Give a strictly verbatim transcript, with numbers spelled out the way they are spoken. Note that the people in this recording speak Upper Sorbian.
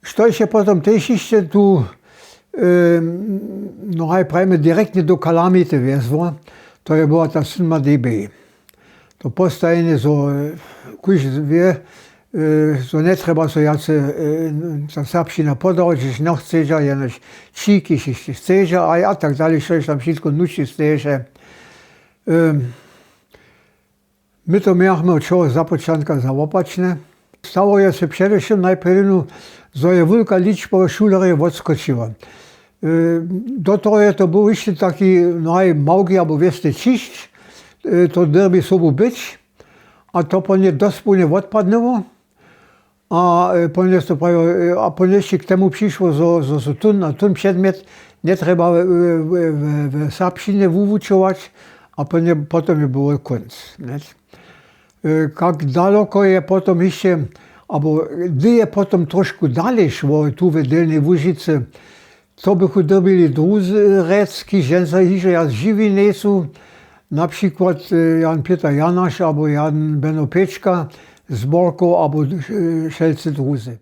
Štož je potom tež hišće tu, no haj prajimy, direktnje do kalamity wjezło, to je była ta synma debej. To postajenje zo kuž wě, zo njetrjeba so wjace ta serbšćina podawać, hdyž nochceža jenož ći kiž hišće chceža a tak dalej štož tam wšitko nući steješe. My to mějachmy wčołk započanka za wopačne. Stało je se předewšěm najprjedy, zo je wulka ličba šulerjow wotskočiła. Do toho je to był hišće taki najmałki abo wěsty ćišć, to dyrbi sobu być, a to po ně dospołnje wotpadnyło. A po ně to prajo a po něšći k temu přišło zo su tón a tón předmjet njetrjeba w serbšćinje wuwučować. A po ně potom je było kónc. Kak daloko je potom hišće abo hdy je potom trošku dalej šło tu w delnjej łužicy, to bychu dyrbili druzy rjec kiž dźensa hižo wjac žiwi njejsu, na přikład jan pěter janaš abo jan beno pěčka, zborkow abo wšelcy druzy.